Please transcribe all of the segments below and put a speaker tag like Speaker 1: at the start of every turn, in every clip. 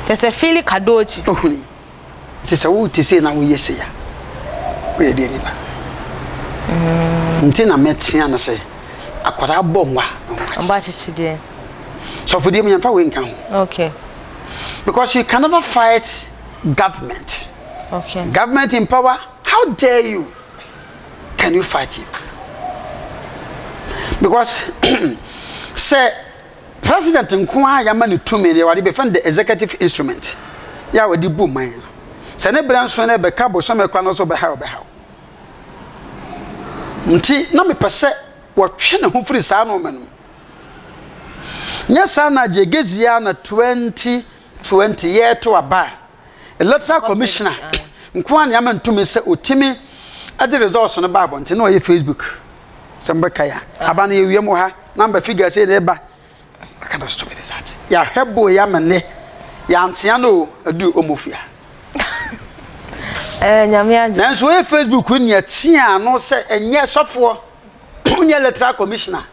Speaker 1: Kyɛ sɛ Fili Kadochi.
Speaker 2: Ohuni. Nti sɛ wote sei na woyɛ sei a, woyɛ deɛ nipa. Nti na mɛtea no sɛ akwadaa bɔ nwa na ho
Speaker 1: Ɔbɔ akyekyedeɛ.
Speaker 2: Sɔfodie mu yɛmfa wei nka ho. Because you can never fight government. Government in power, how dare you? Can you fight him? Because sɛ president nko ara yɛama no tumi deɛ wɔde bɛfɛ no the executive instrument yɛ a wɔde bu man no, sɛ ne berɛ nso no ɛbɛka bosome kora no so ɔbɛha ɔbɛhaw. Nti na mepɛ sɛ wɔtwe ne ho firi saa nneɛma no mu. Nyɛ saa na gyegezia na 2020 yɛreto aba a, Electoral Commissioner nko ara na yɛama no tumi sɛ ɔtumi de results no ba abɔnten na ɔyɛ Facebook sɛ mobɛkae a. Aba no yɛwie mu ha, number figure sei na ɛba. What kind of stupid is that? Yɛahwɛ boy yi ama nnɛ, yɛantea no o, aduru Omofia.
Speaker 1: Eh, Nyame adwene.
Speaker 2: Nanso ɔyɛ Facebook nea tea no sɛ ɛnyɛ sɔfoɔ, wonyɛ electoral commissioner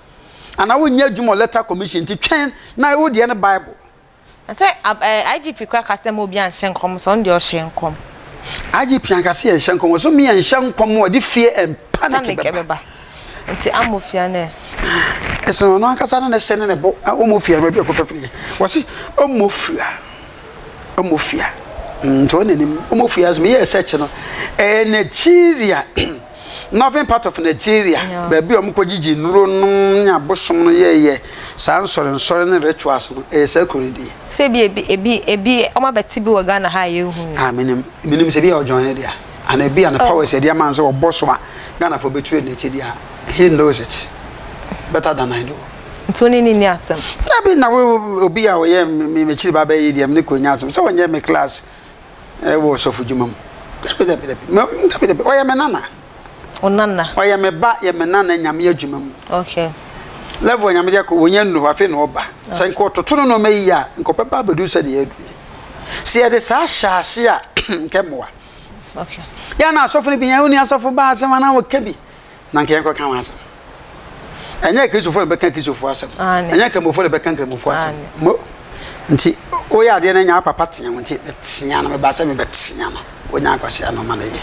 Speaker 2: anaa wonyɛ adwuma wɔ electoral commission nti twɛn na wo deɛ no Bible.
Speaker 1: Na sɛ IGP koraa ka sɛ mma obi anhyɛ nkɔm so, ɔno deɛ ɔhyɛ nkɔm.
Speaker 2: IGP anka sɛ yɛnhyɛ nkɔm, ɔso me yɛnhyɛ nkɔm ɔde fear and panic bɛba.
Speaker 1: Nti Amofia no ɛ?
Speaker 2: Ɛsono ɔno ankasa ne ne se ne ne bo, Omofia no baabi a ɔkɔfa firi yɛ. Wɔse Omofia, Omofia, nti ɔno na nim Omofia nso meyɛɛ search no, ɛyɛ Nigeria. Northern part of Nigeria, baabi a wɔkɔgyegye nnuro nom ne abosom no yɛyɛ saa nsɔrensɔre ne rituals no, ɛyɛ saa kuro no din.
Speaker 1: Sɛ ebi ebi ebi ebi wɔn abɛte bi wɔ Ghana ha a yɛnhu yi.
Speaker 2: Ah, menim menim sɛ ebi a ɔjoin ne deɛ ana ebi a ne powers yɛde ama no sɛ ɔbɔ so a Ghanafoɔ bɛtue n'akyi deɛ a, he knows it better than I do.
Speaker 1: Nti wo ne no nni asɛm?
Speaker 2: Dabi, na wo obi a ɔyɛ me m'akyiri ba bɛyɛ deɛ me ne kɔ nya asɛm sɛ ɔnyɛ me class. Ɛwɔ sɔfo dwuma mu. Dabi dabi dabi. Me dabi dabi. Ɔyɛ me nana.
Speaker 1: O nana.
Speaker 2: Ɔyɛ me ba, yɛ me nana nyame adwuma mu.
Speaker 1: Okay.
Speaker 2: Level nyame de akɔ wɔnya nnuru hɔ afei na ɔba. Sɛ nka ɔtoto no nneɛma yi a, nka ɔbɛba abɛduru sɛdeɛ yɛadu yi. Sɛ yɛde saa hyɛ ase a, nka mmoa.
Speaker 1: Okay.
Speaker 2: Yɛ na asɔfo no bi yɛn woni asɔfo ba asɛm anaa wɔka bi. Na nka yɛnkɔka ho asɛm. Ɛnyɛ Kristofo na bɛka Kristofo asɛm. Ɛnyɛ Nkramofo na bɛka Nkramofo asɛm. Mo nti woyɛ adeɛ no nya papa tea wo nti metea no meba sɛ mebɛtea no wonya nkwasea no ma no yɛ.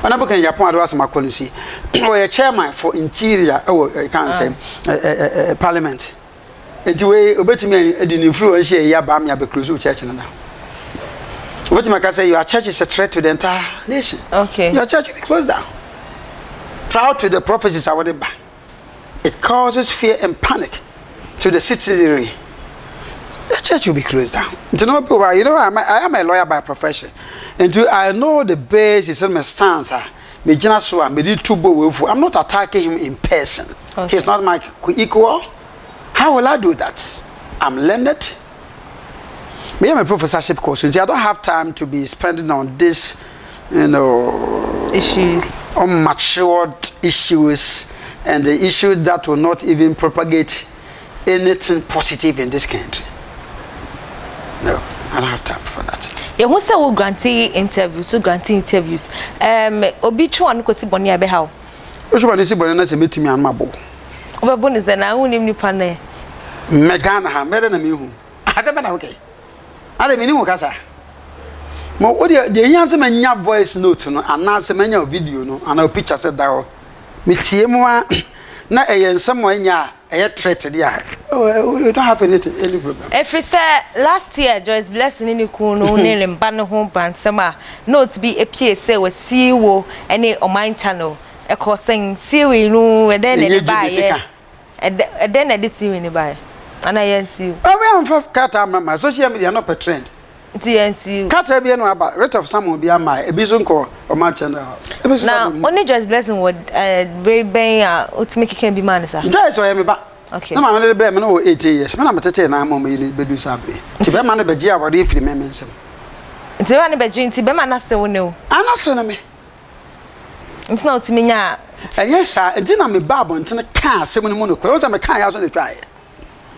Speaker 2: Ɔna bɛka Japan ade asɛm akɔ no si. Ɔyɛ chairman for interior ɛwɔ kan sɛ parliament. Nti wei obetumi adi ne mfiri wɔn hyɛ yi aba ame abɛ close church no down. Obetumi aka sɛ your church is a threat to the entire nation.
Speaker 1: Okay.
Speaker 2: Your church will be closed down. Proud to the prophecies a wɔde ba. It causes fear and panic to the citizenry. The church will be closed down. Nti no obi wɔ you know I am a lawyer by profession. Nti I know the basis and my stance a megyina so a mede tu bɔ wɔ I'm not attacking him in person. Okay. He's not my equal. How will I do that? I'm learned. Me am a professorship course, so I don't have time to be spending on this, you know,
Speaker 1: issues,
Speaker 2: unmatured issues, and the issues that will not even propagate anything positive in this country. No, I don't have time for that.
Speaker 1: Yehu sɛ wo grante interviews, so grante interviews. Obi twe wano kɔsi bɔne a ɛbɛha wo.
Speaker 2: Wohwɛ w'ani si bɔne na sɛ mɛtumi ano mabɔ wo.
Speaker 1: Wobɛbo ne sɛ na wonim nipa no ɛ.
Speaker 2: Me Ghana ha mɛdɛ na mehu. Asɛm bɛ na wokɛ. Ade menim wo kasa. Mo wo deɛ deɛ hia sɛ manya voice note no anaasɛ manya video no anaa picture sɛ da hɔ. Metie mu a na ɛyɛ nsɛm a ɛnyɛ a ɛyɛ threat deɛ a oh, we don't have anything any problem.
Speaker 1: Ɛfiri sɛ last year Joyce Blessing ne ne kunu no ne ne mba no ho bransɛm a note bi pue sɛ wɔasi wo ne Ɔman Channel ɛkɔ sɛn siwii no ɛdɛn na ɛde baeɛ ɛdɛn na ɛde siwii no baeɛ anaa yɛn siw.
Speaker 2: Obi amfa krataa mma ma social media no pɛ trend.
Speaker 1: Nti yɛn siw.
Speaker 2: Krataa bi no aba rate of summon bi ama ebi nso nkɔ Ɔman Channel hɔ. Ebi nso
Speaker 1: Na ɔne Joyce Blessing wɔ ɛɛ bere bɛn a otumi keka bi maa ne saa.
Speaker 2: Joyce ɔyɛ me ba.
Speaker 1: Okay.
Speaker 2: Na maame no de brɛɛ me no wɔ 18 years. Me na metetee no ama ɔma yi bɛdu saa bere. Nti bɛrima no bɛgye awareɛ firi me me nsam.
Speaker 1: Nti bɛrima no bɛgye nti bɛrima no asew ne wo.
Speaker 2: Ana se ne me.
Speaker 1: Nti na otumi nyaa.
Speaker 2: Ɛnyɛ saa nti na mebaa abɔntene kaa asɛm no mu nokorɛ. Wohu sɛ mekaa yɛ aso na ɛtwaeɛ.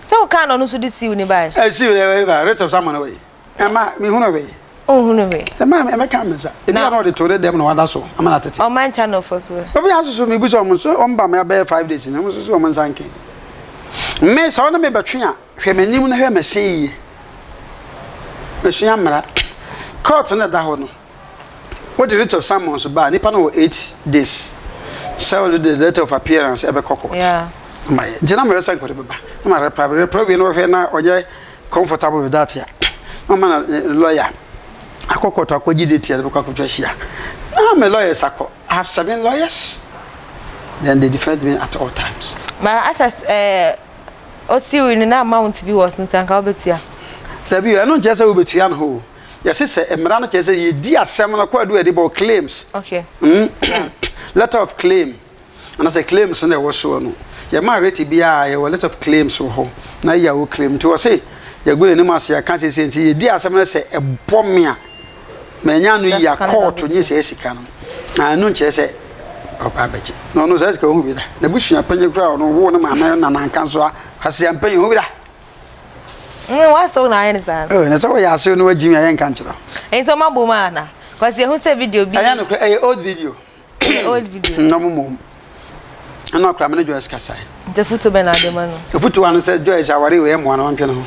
Speaker 1: Sɛ wokaa na ɔno nso de siw ne baeɛ.
Speaker 2: Ɛsiw ne wei ba rate of salmon wei. Ɛma mehunu wei.
Speaker 1: Wohunu wei.
Speaker 2: Ɛma ɛmɛka me nsa. Ebi a na ɔde to ne dɛm na wada so ama no atete.
Speaker 1: Ɔman channel fo so.
Speaker 2: Obi a soso mebu sɛ ɔmo so ɔmo ba me abɛyɛ 5 days na ɔmo soso ɔmo nsa nke. Me sɛ ɔne me bɛtwe a hwɛ m'anim na hwɛ m'ase yie. Mesua mmara. Court no ɛda hɔ no, wode writ of summons ba a, nipa no wɔ 8 days sɛ wode the letter of appearance ɛbɛkɔ court. Ma yɛ. Nti na mmerɛ sɛ nkɔde bɛba. Na ma reply, reply wie no wɔhwɛ na ɔnyɛ comfortable with that a, na ɔma na lawyer akɔ court akɔgye date a de bɛkɔ akɔtwa ahyia. Na me lawyers akɔ. I have seven lawyers. Then they defend me at all times.
Speaker 1: Ma asɛ osiwi no na amount bi wɔ so nti anka wobɛtua.
Speaker 2: Dabi, ɛno nkyerɛ sɛ wobɛtua no hɔ o. Yɛse sɛ mmara no kyerɛ sɛ yɛdi asɛm no kɔ adu a yɛde bɔ claims. Letter of claim. Anaasɛ claims no ɛwɔ soɔ no. Yɛma rate biara yɛwɔ letter of claims wɔ hɔ. Na yɛ a wo claim. Nti wɔ se yɛgu n'anim ase yɛka siesie nti yɛdi asɛm no sɛ ɛbɔ me a manya no yi a court nye sɛ sika no. Na ɛno nkyerɛ sɛ ɔba abɛgye. Na ɔno saa sika ɔhu bi da. N'abusua panyin koraa ɔno wo ne maame nananka nso a aseɛ mpanyin ɔhu bi da.
Speaker 1: Wasɛw na ayɛ ne saa.
Speaker 2: Oh, na sɛ wɔyɛ asew no wagyi mi a yɛnka nkyerɛ.
Speaker 1: Nti ɔma bom ana? Cause yɛhu sɛ video bi.
Speaker 2: Ɛyɛ nokorɛ, ɛyɛ old video.
Speaker 1: Ɛyɛ old video.
Speaker 2: Na ɔmo mom. Ɛna ɔkora me ne Joyce kasae.
Speaker 1: Nti afutuo bɛn na ade ma no?
Speaker 2: Afutuo ano sɛ Joyce aware wei mmoa no ɔntwe ne ho.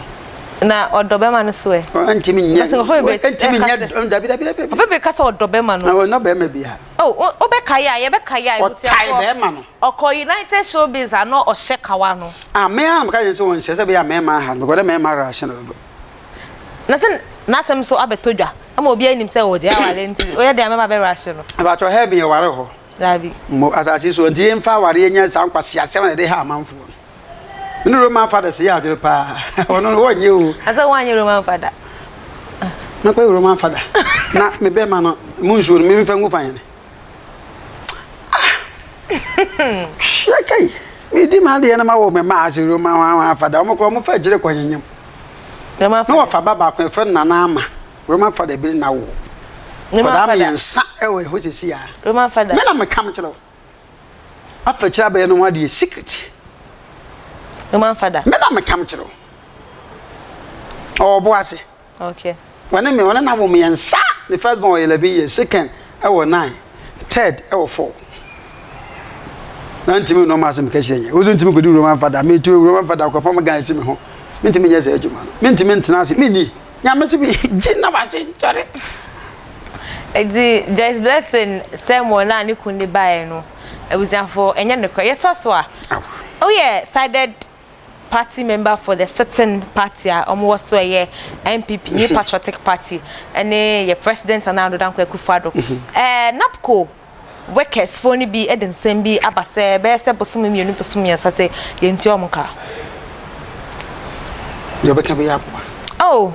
Speaker 1: Na ɔdɔ bɛma no so ɛ?
Speaker 2: Ɔntumi nyɛ. Ɔntumi nyɛ. Dabi dabi dabi.
Speaker 1: Ɔfɛ bi kasa ɔdɔ bɛma no.
Speaker 2: Na ɔnɔ bɛrima bi a.
Speaker 1: Oh, ɔbɛka yɛ a yɛbɛka yɛ a
Speaker 2: Ɔtae bɛrima no.
Speaker 1: Ɔkɔ United Showbiz a na ɔhyɛ kawa no.
Speaker 2: Ah, me a meka kyerɛ sɛ wɔnhyɛ sɛ bɛyɛ a mmarima aha no because dɛ mmarima rush no dodo.
Speaker 1: Na sɛ n'asɛm so abɛtɔ dwa ama obiara nim sɛ ɔgye awale nti oyɛ deɛ mmarima bɛ rush no.
Speaker 2: Abatɔ heaven yɛ ware hɔ.
Speaker 1: Dabi.
Speaker 2: Mo asase so nti yɛmfa aware yɛnya saa nkwasi asɛm na ɛde ha amanfoɔ no. Me ne Roman fathers yɛ adwene paa. Ɔno no wɔnyɛ o.
Speaker 1: Asɛ wɔanyɛ Roman father.
Speaker 2: Mɛkɔyɛ Roman father. Na me bɛrima no mu nsuo no memfa ngu fan ne. Ah! Hwɛ kai. Medi m'adeɛ no ma wɔ me mma ase Roman hwan father. Wɔn koraa wɔn fa akyire kɔ nyenyem.
Speaker 1: Na
Speaker 2: wɔfa ba baako yɛfrɛ no Nana Ama. Roman father bi na wo. Kɔdaa mmiɛnsa ɛwɔ ɛhɔ sisi a.
Speaker 1: Roman father.
Speaker 2: Me na meka me kyerɛ wo. Afa akyire abɛyɛ no ho adeɛ secret.
Speaker 1: Roman father.
Speaker 2: Me na meka me kyerɛ wo. Ɔwɔ bo ase.
Speaker 1: Okay.
Speaker 2: Wɔne me wɔne na wo mmiɛnsa. The first born wɔ 11 years, second ɛwɔ 9, third ɛwɔ 4. Na ntumi nnɔm asɛm ka kyerɛ nyɛ. Woso ntumi kɔdi Roman father. Metu Roman father kɔpam gan si me ho. Mentumi nyɛ saa adwuma no. Mentumi ntena ase. Menni. Nyame so bi gye na wase ntɔre.
Speaker 1: Enti Joyce Blessing sermon a ne kun de baeɛ no, abusuafoɔ, ɛnyɛ nokorɛ. Yɛtoa so a, woyɛ sided party member for the sitting party a wɔwɔ so ɛyɛ NPP, New Patriotic Party, ɛne yɛ President Nana Addo Dankwa Akufo-Addo. Ɛɛ NABCO workers foɔ no bi de nsɛm bi aba sɛ ɛbɛyɛ sɛ bosome 2, bosome 3 sɛ yɛntua wɔn ka.
Speaker 2: Deɛ ɔbɛka bɛyɛ aboa.
Speaker 1: Oh,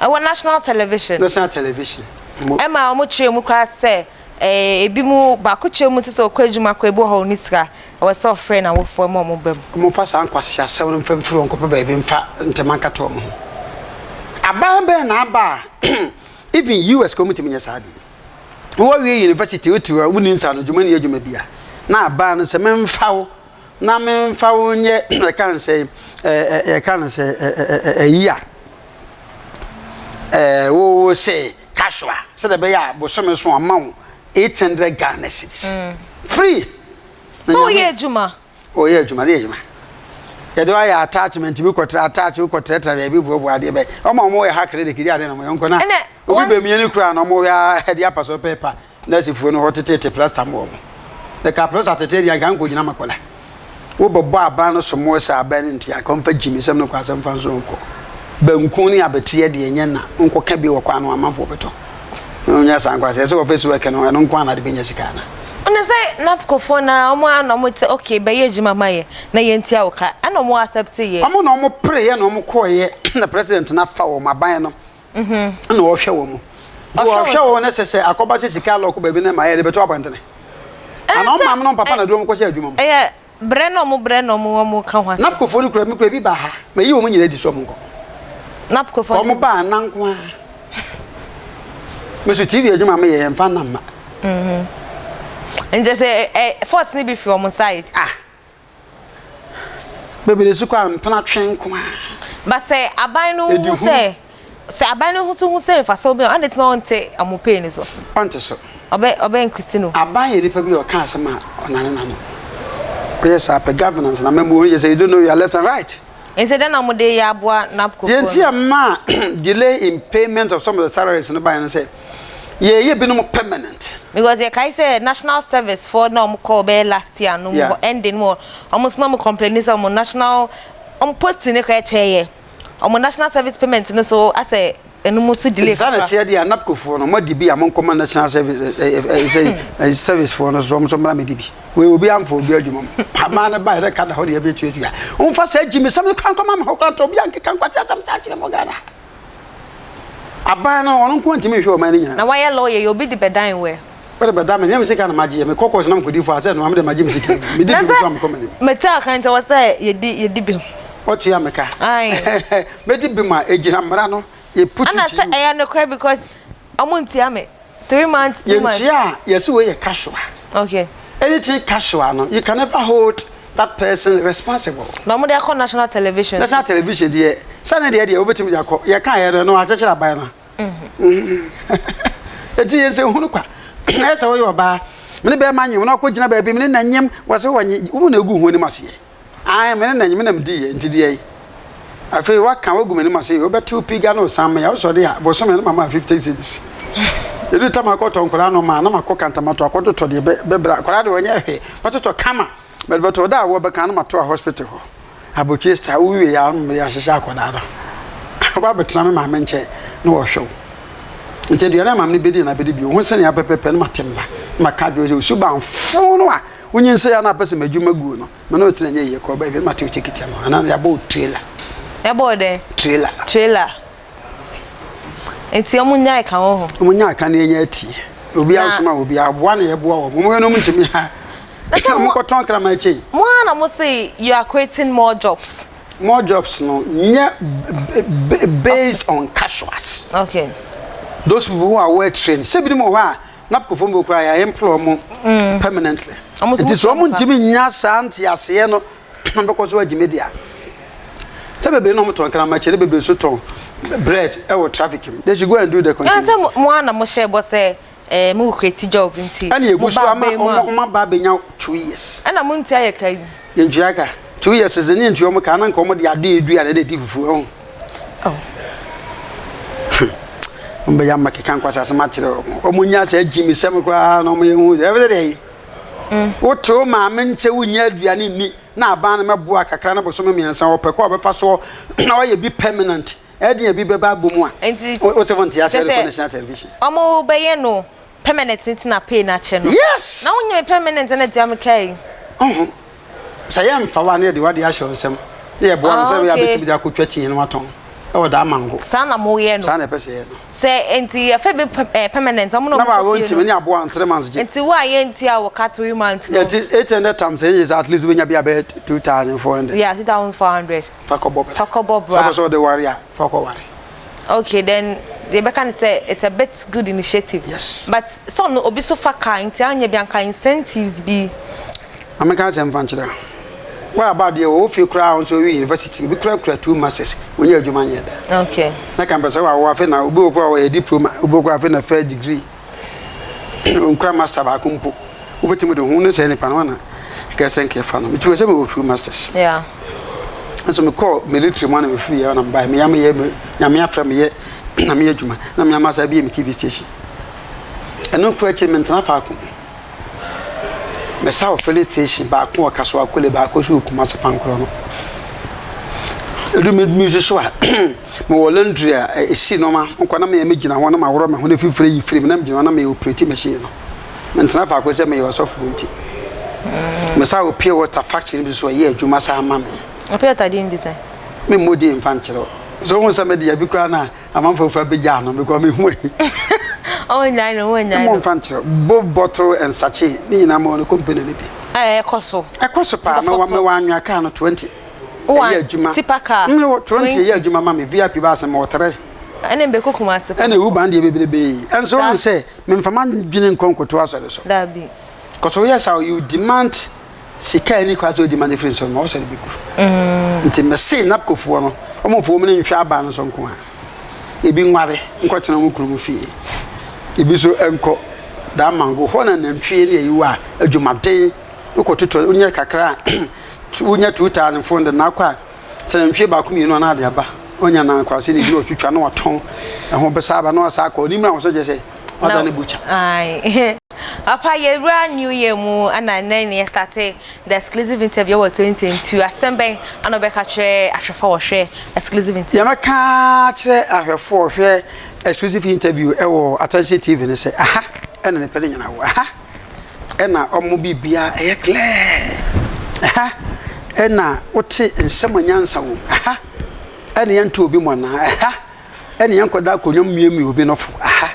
Speaker 1: ɛwɔ national television.
Speaker 2: National television.
Speaker 1: Ɛma wɔn kyerɛ mu koraa sɛ ɛɛ ebi mu baako kyerɛ mu sɛ sɛ ɔkɔ adwuma koraa ebi wɔ hɔ ɔnni sika ɛwɔ sɛ ɔfrɛ n'awofoɔ ma wɔn ba
Speaker 2: mu. Wɔmfa saa nkwaseasɛm no mfa mfiri wɔn nkɔpɛ baabi mfa ntɛm ankata wɔn ho. Aban bɛn na aba a even US ka wɔntumi nyɛ saa adeɛ. Woawie university wote hɔ a wonni nsaano dwuma nni adwuma bi a na aban no sɛ memfa wo na memfa wo nyɛ yɛka no sɛ yɛka no sɛ ɛyi a ɛɛ wo sɛ casual sɛdeɛ ɛbɛyɛ a bosome so ama wo 800 Ghana cedis free.
Speaker 1: So woyɛ adwuma?
Speaker 2: Ɔyɛ adwuma de adwuma. Yɛde wayɛ attachment bi kɔtra attach bi kɔtratra baabi boaboa adeɛ bɛ. Ɔma wɔn yɛ ha credit kiri ade na wɔn yɛ nkɔ na. Obi bɛ mie ne kura na wɔn yɛ ɛde apa so pɛpa nursefoɔ no hɔ tetete plaster mu wɔn. Na ka plaster tete deɛ nka nkɔ gyina makɔla. Wo bɛ bɔ aban no so mo sɛ aban no ntua nka ɔmfa gyimi sɛm no kɔ asɛm fa nso nkɔ. Banku ne abeteɛ deɛ nyɛ na nkɔ ka bi wɔ kwan no amanfoɔ bɛtɔ. Ɔnyɛ saa nkwasea sɛ office work no ɛno nko ara na de bɛnya sika ana.
Speaker 1: Ɔne sɛ napco foɔ no ara ɔmo ara na ɔmo te okay bɛyɛ adwuma ma yɛ na yɛntua wo ka ɛna ɔmo accept yɛ.
Speaker 2: Ɔmo na ɔmo pereɛ na ɔmo kɔeɛ na president no afa wɔn aban no ɛna ɔhwɛ wɔn nti ɔhwɛ wɔn no sɛ sɛ akɔba sɛ sika alɔko baabi na ɛma yɛde bɛto abɔntene ana ɔmo maame no papa na de ɔmo kɔhyɛ adwuma mu.
Speaker 1: Ɛyɛ Brɛ na ɔmo brɛ na ɔmo ɔmo ka ho asɛm.
Speaker 2: Napco foɔ no kura me kura bi baa ha mayi wɔn nyinaa adi sɛ ɔmo nkɔ.
Speaker 1: Napco foɔ no.
Speaker 2: Ɔmo baa nna nko ara. Me so TV adwuma me yɛ yɛn fa nna mma.
Speaker 1: Mhm. Nti sɛ ɛ fault no bi firi ɔmo side.
Speaker 2: Ah. Bebree so kɔ a mpena twe nko ara.
Speaker 1: But sɛ aban no hu sɛ. Sɛ aban no nso hu sɛ mfaso bi a, adɛn nti na ɔnte wɔn pay no so?
Speaker 2: Ɔnte so.
Speaker 1: Ɔbɛ ɔbɛ increase no.
Speaker 2: Aban yɛ nipa bi a ɔka asɛm a ɔnane n'ano. Ɔyɛ saa pɛ governance na mɛmu yɛ sɛ you don't know your left and right.
Speaker 1: Nti dɛn na wɔde yɛ aboa NABCO
Speaker 2: Deɛ
Speaker 1: foɔ
Speaker 2: nti
Speaker 1: no?
Speaker 2: a ɛmaa delay in payment of some of the salaries no baeɛ ne sɛ, yɛreyɛ binom permanent.
Speaker 1: Because yɛkae sɛ national service foɔ na wɔn kɔɔ bɛyɛ last year no mu
Speaker 2: Yeah.
Speaker 1: hɔ ending mu hɔ, wɔn nso na wɔn complaini sɛ wɔn national wɔn posting no koraa kyɛeɛ. Wɔn national service payment no so asɛ ɛno mu nso delay
Speaker 2: Nti saa na
Speaker 1: kakra.
Speaker 2: ɛteɛ deɛ a NABCO foɔ no moadi bi a monkɔma national service ɛ ɛ ɛ sɛ ɛ service foɔ no nso wɔn nso mmra mmɛdi bi. Wei obi amfa obi adwuma mu. Amaa no baeɛ na ka da hɔ na yɛbɛtuatua. Momfa saa gyimisɛm no koraa nkɔma me hɔ koraa nta obi ankeka nkwaseasɛm saa nkyerɛ mo Ghana ha. Aban no ɔno nko ntumi nhwɛ ɔman no nyinaa.
Speaker 1: Na wayɛ lawyer yi obi de bɛdan wo ɛ?
Speaker 2: Wode bɛda me, nyɛ me sika na magye yɛ, mekɔ court na mekɔdi fɔ a sɛ ɛno a mede magye me sika awie, medi bem nso a mekɔ m'anim.
Speaker 1: Mete aka nti ɛwɔ sɛ yɛdi yɛdi bem.
Speaker 2: Wotua me ka.
Speaker 1: Ae.
Speaker 2: Mɛdi bem a ɛgyina mmara no, yɛ put it
Speaker 1: Ɛna
Speaker 2: to
Speaker 1: sɛ
Speaker 2: you.
Speaker 1: ɛyɛ nokorɛ because ɔmo ntua me. 3 months 2 months.
Speaker 2: Yɛntua a, yɛse wei yɛ casual.
Speaker 1: Okay.
Speaker 2: Anything casual no, you can never hold that person responsible.
Speaker 1: Na wɔn de akɔ national television.
Speaker 2: National television deɛ, sɛ ne deɛ deɛ wobɛtumi de akɔ. Yɛka yɛ no, ɛno akyekyere aban no. Eti yɛn sɛ hunu kwa. Ɛyɛ sɛ woyɛ ɔbaa, me ne bɛrima nyem na ɔkɔ gyina baabi, me ne na nyem, wɔ sɛ wɔnye, wo na egu ho anim aseɛ. Ae, me ne na me na mediiɛ, nti deɛ yi. Afei woaka, woagu m'anim ase, wobɛtew piga ne osan me a, wosɔ de a, bosome no mama 50 cedis. Ɛduru tam akɔtɔ nkwadaa nnoɔma a, na makɔ Kantamato akɔtotɔ deɛ bɛ, bɛbrɛ. Akwadaa deɛ ɔnyɛ hwee, mɛtotɔ kama. Mede bɛtɔ da a wɔbɛka na mato a hospital hɔ. Abotire star, wowie a, na mede ahyehyɛ akwadaa no. Ɔba abɛtena me maame nkyɛn na ɔhwɛ wo. Nti aduane a maame no bɛdi na bɛdi bio. Ho sɛnea pɛpɛpɛ na mate mmara. Na maka adwene sɛ osubanfo no a Wonyinsɛn a na apɛ sɛ m'adwuma guo no, me ne wo tena nyɛ yie kɔ baabi na mate wo tekiti ama wo anaa yɛabɔ wo trailer.
Speaker 1: Yɛabɔ wo dɛn?
Speaker 2: Trailer.
Speaker 1: Trailer. Nti ɔmo nyae ka wɔ ho?
Speaker 2: Ɔmo nyae ka na yɛnya atie. Obi ansoma obi aboa na yɛboa wɔn. Ɔmo yɛ no ɔmo ntumi ha. Ɔmo kɔtɔn kraman kyɛn.
Speaker 1: Mo ara na mo se you are creating more jobs.
Speaker 2: More jobs no nyɛ based on casuals.
Speaker 1: Okay.
Speaker 2: Those people who are well trained. Sɛ binom wɔ hɔ a NAPCO fo mpo koraa yɛ employ ɔmo permanently. Nti sɛ ɔmo ntumi nya saa nteaseɛ no bɛkɔ so agye media. Sɛ bebree na ɔmo tɔn kraman kyɛ ne bebree nso tɔn bread ɛwɔ traffic mu. They should go and do the continuity.
Speaker 1: Sɛ mo ara na mo hyɛ bɔ sɛ ɛɛ mo create job nti.
Speaker 2: Ɛna egu so ama ɔmo ɔmo aba abɛnya 2 years.
Speaker 1: Ɛna mo ntua yɛ ka yi.
Speaker 2: Yɛntua ka. 2 years sɛ ne yɛntua ɔmo ka na nka ɔmo de ade edua na ɛde di fufuo ɛho.
Speaker 1: Oh.
Speaker 2: Wɔn bɛyɛ ama keka nkwasasɛm akyerɛ wɔn. Wɔn nya sɛ gyimisɛm koraa na wɔn yɛ hu sɛ ɛfɛ deɛ yi. Wote wo maame nkyɛ wonya aduane nni na aban no mɛboa kakra na bosome 3 wɔpɛ kɔ a wɔbɛfa soɔ na wɔayɛ bi permanent. Ɛde bi bɛba abɔ mu a.
Speaker 1: Nti
Speaker 2: wosɛ fo nte aseɛ de kɔ national television.
Speaker 1: Wɔn bɛyɛ no permanent nti na pay na akyɛ no.
Speaker 2: Yes.
Speaker 1: Na wonyɛ me permanent na tia me kai.
Speaker 2: Ɔho. Sɛ yɛmfa wo a na yɛde w'adeɛ ahyɛ wo nsam na yɛboa no sɛ ɛbɛyɛ a bɛtumi de akɔtwa tea no atɔn wɔ daa mango.
Speaker 1: Saa na moyɛ no.
Speaker 2: Saa na ɛpɛ sɛ yɛyɛ no.
Speaker 1: Sɛ nti yɛfɛ bi permanent ɔmo na
Speaker 2: Na
Speaker 1: ɔmo kɔ fie
Speaker 2: wɔntumi
Speaker 1: no.
Speaker 2: ne aboa no 3 months gye.
Speaker 1: Nti wo a yɛntua wo ka 3 months no.
Speaker 2: Nti 800 times ɛyɛ sɛ at least wobɛnya bi a bɛyɛ 2,400.
Speaker 1: Yeah, 2,400.
Speaker 2: Fa kɔbɔ bra.
Speaker 1: Fa kɔbɔ bra.
Speaker 2: Sɛ wopɛ sɛ wode ware a, fa kɔ ware.
Speaker 1: Okay, then yɛbɛka no sɛ it's a bit good initiative.
Speaker 2: Yes.
Speaker 1: But some no obi so fa car nti anyɛ bi anka incentives bi.
Speaker 2: Ma menka asɛm mfa nkyerɛ wo. What about deɛ wɔwɔ fie koraa a nso ɔwie university, obi koraa kura two masters, wɔnyɛ adwuma nyɛ da.
Speaker 1: Okay.
Speaker 2: Na ka mpɛ sɛ wawo afei na obi wɔ koraa ɔyɛ diploma, obi wɔ koraa afei na first degree, ɔnkura master baako mpo. Wobɛtumi de ho ne sɛ nipa no wana nka sɛ nka ɛfa no. Metumi sɛ mewɔ two masters. Nso mekɔɔ military mu ana mefiri yɛ na mebaeɛ. Meyɛ meyɛ Nyame afrɛ meyɛ na meyɛ adwuma na meyɛ ama saa bie me TV station. Ɛno koraa akyiri mentena faako. Mesa wɔ filling station baako wɔ Kasoa Kole baako nso wɔ Kumasi Pankorɔ no. Edu me mi nso so a mewɔ laundry a esi nneɛma nkɔ na meyɛ megyina hɔ na maworɔ me ho na fifire yi firi mu na megyina hɔ na meyɛ operate machine no. Mentena faako sɛ meyɛ ɔsɔfo nti. Mesa wɔ pure water factory no bi so ɛyɛ adwuma saa ma me.
Speaker 1: Pure water din de sɛn?
Speaker 2: Me mmɔ din mfa nkyerɛ wo. So wohu sɛ mede abi koraa na amanfoɔ fura bɛgyaa no because mehu ahi.
Speaker 1: Ɔnyae no, ɔnyae no.
Speaker 2: Mmɔ mfa nkyerɛ. Both bottle and sachet ne nyinaa mewɔ no company no bi.
Speaker 1: Ɛkɔ so.
Speaker 2: Ɛkɔ so paa. Mewɔ mewɔ anwea car no 20. Ɛyɛ adwuma.
Speaker 1: Tipa car.
Speaker 2: Mewɔ 20 ɛyɛ adwuma ma me. VIP baase mewɔ 3.
Speaker 1: Ɛne mbɛkɔ Kumasi.
Speaker 2: Ɛne ewu ban deɛ bebrebe. Ɛnso wohu sɛ memfa m'adwene nkɔ nkoto asɔre so.
Speaker 1: Dabi.
Speaker 2: Kɔsɔ woyɛ saa you demand sika ani kwa sɛ odi ma no firi nsɔre ma wɔsɔre bɛgu. Nti mese NAPCOfoɔ no wɔn mfo wɔn nhwɛ aba no so nko a ebi nware nkɔtena wɔn kunu mu fie ebi nso nkɔ daa mango hɔ na nantwie ne ayiwa a adwumaden wokɔtotɔ wonyɛ kakra a wonya 2,400 na akɔ a Sɛ nantwie baako mmienu anaa ade aba, ɔnya na nkwase ne bi na ɔtwitwa na watɔn ɛho bɛsa aba na wasa akɔ. Onim na wɔsɔ kyerɛ sɛ wada ne butcher.
Speaker 1: Aye. Papa, yɛwura new year mu ana nnɛ ne yɛstarte the exclusive interview wɔ 2022. Asɛm bɛn ana wobɛka kyerɛ ahwɛfoɔ a wɔhwɛ exclusive interview?
Speaker 2: Yɛmɛka kyerɛ ahwɛfoɔ ɔhwɛ exclusive interview ɛwɔ Attention TV ne sɛ aha ɛna nipa ne nyina wɔ aha, ɛna ɔmo biribia ɛyɛ clear aha, ɛna wote nsɛm a nyansa wɔ aha, ɛna yɛnto obi mɔ naa aha, ɛna yɛnkɔda akonnwa mu miamia obi nɔfo aha,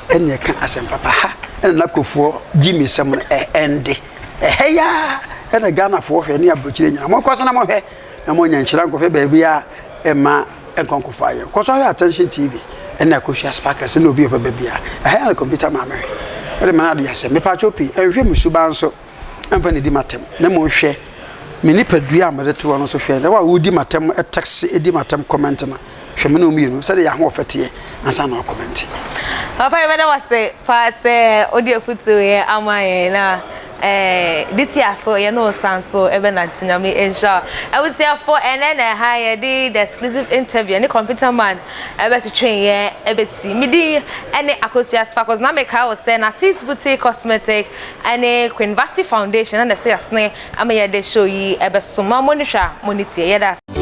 Speaker 2: ɛna yɛka asɛm papa ha, ɛna nakofoɔ gyi mi sɛm no ɛnde ɛhɛ yaa, ɛna Ghanafoɔ hwɛ ne aburokyire nyina mokɔ so na mohwɛ na monya nhyira nkɔhwɛ baabi a ɛma nkɔnkɔfa ayɛ kɔ so ahwɛ Attention TV ɛna Akosua Sparkles ne obi a ɔbɛba bia ɛhɛ yɛ na computer maame hwɛ wode ma no ade asɛm mepaakyɛw pii ɛnhwɛ me suban nso ɛmfa ne di matam na mmom hwɛ me nipadua a mede toɔ no so. Hwɛ na wo a wodi matam, text di matam, comment no, hwɛ me ne wo mmienu sɛdeɛ yɛ ahoɔfɛ teɛ ansa na ɔcomment.
Speaker 1: Papa, yɛbɛda wase paa sɛ wode afotuo yɛ ama yɛn na this year so yɛne wo san so ɛbɛnante. Nyame nhyira wo. Abusuafoɔ, ɛnɛ na ɛha yɛde the exclusive interview ne computer man ɛbɛtwetwe yɛn ɛbɛsi. Me din ɛne Akosua Sparkles na meka wo sɛ Natis Boutique Cosmetic ɛne Queen Vasti Foundation ɛna ɛsɛ yɛasene ama yɛde show yi ɛbɛso ma mo ne hwɛ a mo ne tie. Yɛda ase.